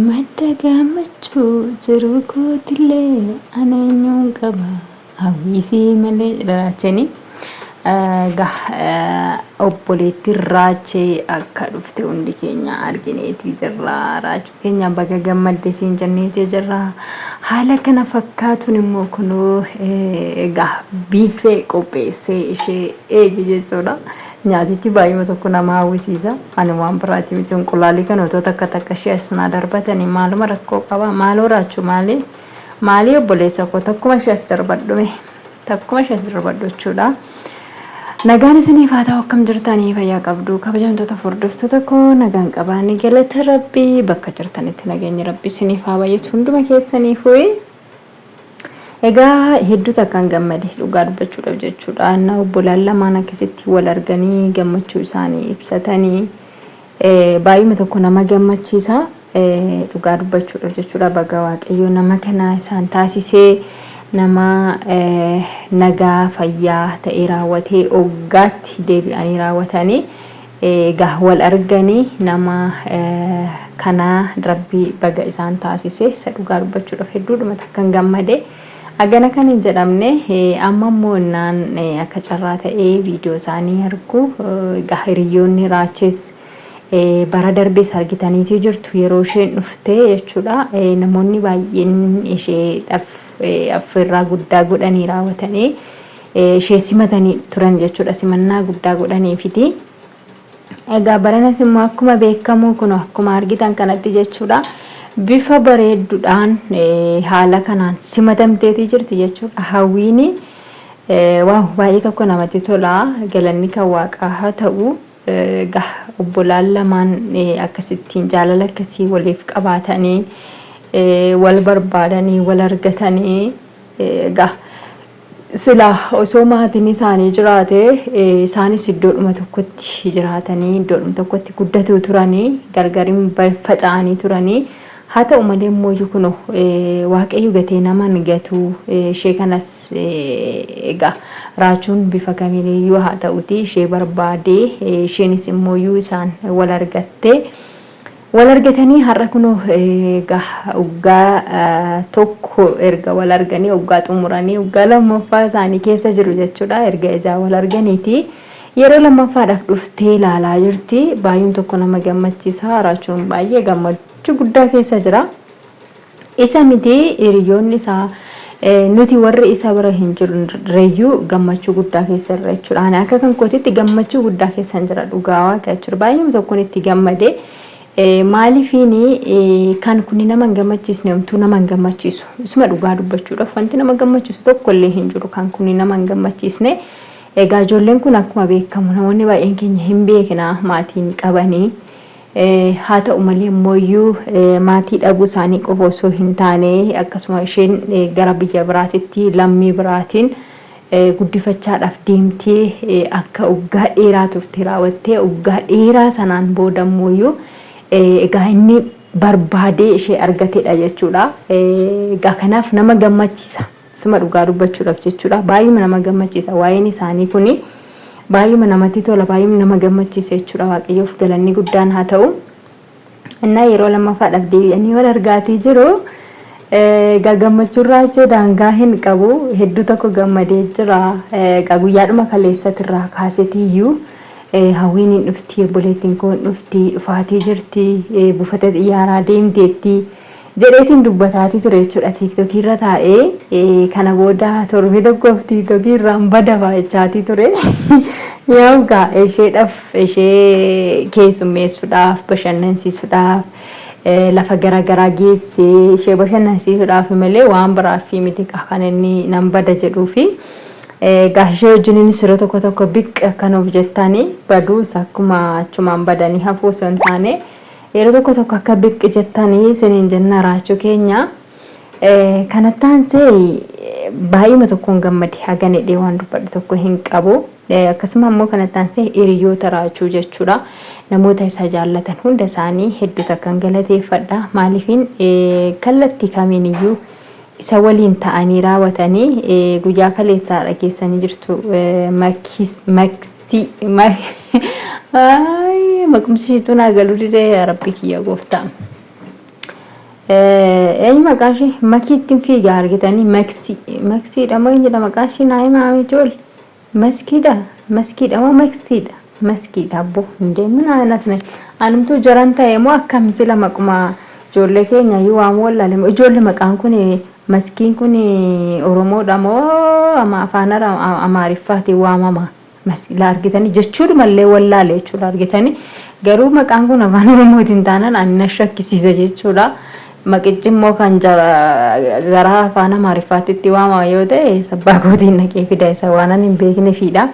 Madda gammachuu jiruu kootillee ani eenyuun qaba hawwiisii malee jedha Raacheni. Egaa obboleettiin Raachee akka dhufte hundi keenya argineetii jirra. Raachuu keenya baga gammadde siin jenneetii jirra. Haala kana fakkaatuun immoo kunoo egaa biiffee qopheessee ishee eege jechuudha. Nyaatichi baay'uma tokko nama hawwisiisa. Ani waan biraati miti inqulaalii kana otoo takka takka ishee as naa darbatanii maaluma rakkoo qaba. Maaloo raachuu maalii? Maalii obboleessa koo takkuma ishee as darbadhume. Takkuma ishee as darbadhu jechuudha. Nagaan isiniif haa ta'u akkam jirtanii fayyaa qabdu kabajamtoota hordoftoota koo nagaan qabaanii galata rabbii bakka jirtanitti nageenyi rabbii isiniif haa baay'atu hunduma keessaniifuu. Egaa hedduu takkaan gammade dhugaa dubbachuudhaaf jechuudha. Anna obbolaan lamaan akkasitti wal arganii gammachuu isaanii ibsatanii baay'uma tokko nama gammachiisa. Dhugaa dubbachuudhaaf jechuudha. Baga Waaqayyo nama kana isaan taasisee nama nagaa fayyaa ta'ee raawwatee oggaatti deebi'anii raawwatanii egaa wal arganii nama kanaa rabbi baga isaan taasise isa dhugaa dubbachuudhaaf hedduudhuma takkan gammade. Hagana kan hin jedhamne amma immoo innaan akka carraa ta'ee viidiyoo isaanii argu egaa hiriyoonni raachees bara darbees argitaniitii jirtu yeroo isheen dhufte jechuudha. Namoonni baay'een isheedhaaf affeerraa guddaa godhanii raawwatanii ishee simatanii turan jechuudha. Simannaa guddaa godhaniifiti. Egaa baranas immoo akkuma beekamu kun akkuma argitan kanatti jechuudha. Bifa bareedduudhaan haala kanaan simatamteetii jirti jechuudha. Hawwiini waaw baay'ee tokko namatti tola. Galanni kan waaqaa haa ta'u. Egaa obbolaan lamaan akkasittiin jaalala akkasii waliif qabaatanii wal barbaadanii wal argatanii egaa silaa osoo maatiin isaanii jiraate isaanis iddoodhuma tokkotti jiraatanii iddoodhuma tokkotti guddatuu turanii gargariin faca'anii turanii Haa ta'u malee immoo kunoo Waaqayyo gatee nama hin gatu ishee kanas egaa raachuun bifa kamiiniyyuu haa ta'uti ishee barbaadee isheenis immoo isaan wal argattee wal argatanii har'a kunoo egaa waggaa tokko erga wal arganii waggaa xumuranii waggaa lammaffaa isaanii keessa jiru jechuudha erga ijaa wal arganiiti. Yeroo lammaffaadhaaf dhuftee ilaalaa jirti. Baay'een tokko nama gammachiisa. Raachuun baay'ee gammachuu guddaa keessa jira. Isa miti hiriyoonni isaa nuti warri isa bira hin jirreyyuu gammachuu guddaa keessa jirra jechuudha. Ani akka kan kootitti gammachuu guddaa keessa jira dhugaa waaqa jechuudha. Baay'een tokkoon itti gammade. Maaliifiin kan kuni nama hin gammachiisne homtuu nama hin gammachiisu. Isuma dhugaa dubbachuudhaaf wanti nama gammachiisu tokko illee hin jiru kan kuni nama hin gammachiisne. Egaa ijoolleen kun akkuma beekamu namoonni baay'een keenya hin beekna maatiin qabanii. Haa ta'u malee immoo maatii dhabuu isaanii qofa osoo hin taane akkasuma isheen gara biyya biraatitti lammii biraatiin guddifachaadhaaf deemtee akka waggaa dheeraa turte raawwattee waggaa dheeraa sanaan booda immoo egaa inni barbaadee ishee argatedha jechuudha. Egaa kanaaf nama gammachiisa. Suma dhugaa dubbachuudhaaf jechuudha. Baay'uma nama gammachiisa. Waa'een isaanii kuni baay'uma namatti tola, baay'uma nama gammachiisa jechuudha. Waaqayyoof galanni guddaan haa ta'u. Innaa yeroo lammaffaadhaaf deebi'anii wal argaatii jiru. Egaa gammachuun raachee daangaa hin qabu. Hedduu tokko gammadee jira. Egaa guyyaadhuma kaleessatirraa kaasetiyyuu hawwiin hin dhufti, obboleettiin koo hin dhufti, dhufaatii jirti, buufata xiyyaaraa deemteetti. Jedheetiin dubbataatii ture jechuudha tiiktokii irra taa'ee kana booda torbee tokkoof tiiktokii irraan bada jechaatii ture. Yoo gaa isheedhaaf ishee keessummeessuudhaaf bashannansiisuudhaaf lafa garaagaraa geessee ishee bashannansiisuudhaaf malee waan biraaf miti kan inni nan bada jedhuufi. Egaa ishee wajjiniinis yeroo tokko tokko biqqa akka nuuf jettanii baduus akkuma achumaan badanii hafuu osoo hin taane Yeroo tokko tokko akka biqqi jettanii isiniin jenna raachuu keenya. Kanatti aansee baay'uma tokkoon gammade hagan hidhee waan dubbadhu tokko hin qabu. Akkasuma immoo kanatti aansee hiriyoota raachuu jechuudha. Namoota isa jaallatan hunda isaanii hedduu takkan galateeffadha. Maaliifiin kallattii kamiiniyyuu isa waliin ta'anii raawwatanii guyyaa kaleessaa dhageessanii jirtu maksii maqumsi ishiitu naa galuu didee yaa rabbii kiyya gooftaa. Eenyu maqaan ishee makiitti fiigaa argitanii maksii maksiidha moo eenyudha maqaan ishee naa himaa ijoollee maskiidha maskiidha moo maksiidha maskiidha abbo hin deemna natne anumtuu jaran ta'e moo akkam sila maquma ijoollee keenya iyyuu waan wallaale moo ijoollee maqaan kun maskiin kun oromoodha moo ama afaan amaariffaatiin waamama la argitanii jechuudhumallee wallaale jechuudha argitanii garuu maqaan kun afaan oromootiin taanaan ani na shakkisiisa jechuudha. Maqichi immoo kan gara afaan amaariffaatti itti waamama yoo ta'e sabbaa kootiin naqee fida isa waan ani hin beeknefiidha.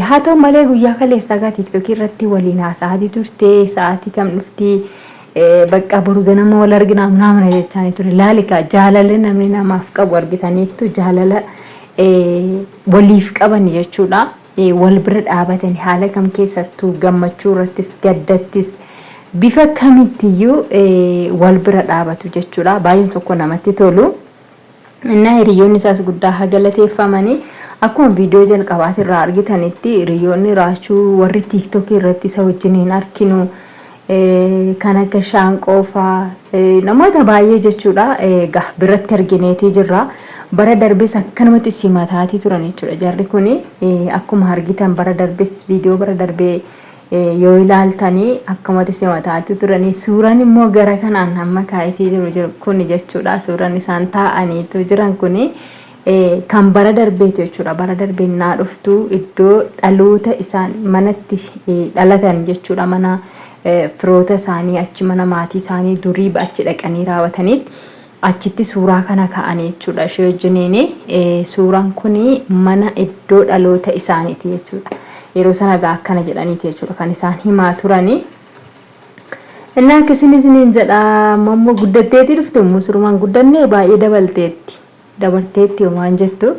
Haa ta'u malee guyyaa kaleessaa gaa tiiktokii irratti waliin haasa'aatii turte sa'aatii kam dhufti bakka boru ganama wal arginaa naamna jechaanii ture laalikaa jaalala namni namaaf qabu argitaniittu jaalala waliif qaban jechuudha. Wal bira dhaabatanii haala kam keessattuu gammachuu irrattis gaddattis bifa kamittiyyuu wal bira dhaabatu jechuudha. Baay'een tokko namatti tolu. Innaa hiriyoonni isaas guddaa haa galateeffamanii akkuma viidiyoo jalqabaati irraa argitanitti hiriyoonni raachuu warri tiiktokii irratti isa wajjiniin arginu kan akka shaanqoo faa namoota baay'ee jechuudha egaa biratti argineetii jirra. Bara darbes akkanumatti simataatii turan jechuudha. Jarri kun akkuma argitan bara darbes viidiyoo bara darbee yoo ilaaltanii akkamatti simataatii turanii suuraan immoo gara kanaan amma kaayitii jiru kun jechuudha. Suuraan isaan taa'aniitu jiran kun kan bara darbeeti jechuudha. Bara darbee naa dhuftu iddoo dhaloota isaan manatti dhalatan jechuudha. Mana firoota isaanii achi mana maatii isaanii durii achi dhaqanii raawwataniitti achitti suuraa kana ka'anii jechuudha. Ishee wajjiniin suuraan kun mana iddoo dhaloota isaaniiti jechuudha. Yeroo sana egaa akkana jedhaniiti jechuudha kan isaan himaa turanii. Innaa akkasiin isiniin jedha ammoo guddatteetii dhufte immoo surumaan guddannee baay'ee dabalteetti. Dabarteetti homaan jettu.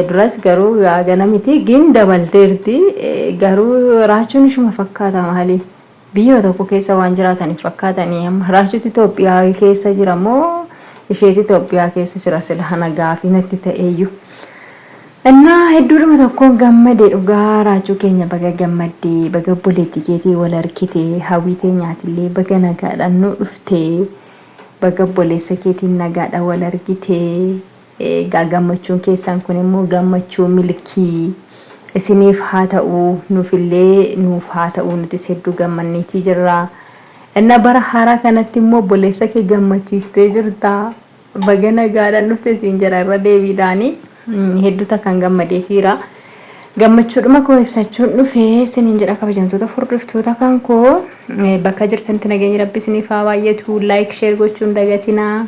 Duras garuu gana miti gin dabalteerti garuu raachuun ishuma fakkaata maali biyya tokko keessa waan jiraataniif fakkaatanii amma raachuutu Itoophiyaa keessa jira moo isheetu Itoophiyaa keessa jira sila hana gaafii natti ta'eeyyu. Innaa hedduudhuma tokkoon gammade dhugaa raachuu keenya baga gammaddee baga obboleettii keetii wal argite hawwii teenyaatillee baga nagaadhaan nu dhuftee. Baga obboleessa keetiin nagaadhaan wal argite. Egaa gammachuun keessan kun immoo gammachuu milkii isiniif haa ta'u nuufillee nuuf haa ta'u nutis hedduu gammanneetii jirra. Inna bara haaraa kanatti immoo obboleessa kee gammachiistee jirta. Baga nagaadhaan dhufte siin jedha irra deebiidhaani hedduu takkaan gammadeetiira. Gammachuudhuma koo ibsachuun dhufe isiniin jedha kabajamtoota hordoftoota kan koo bakka jirtanitti nageenyi rabbi isiniif haa baay'atu like share gochuun dagatinaa.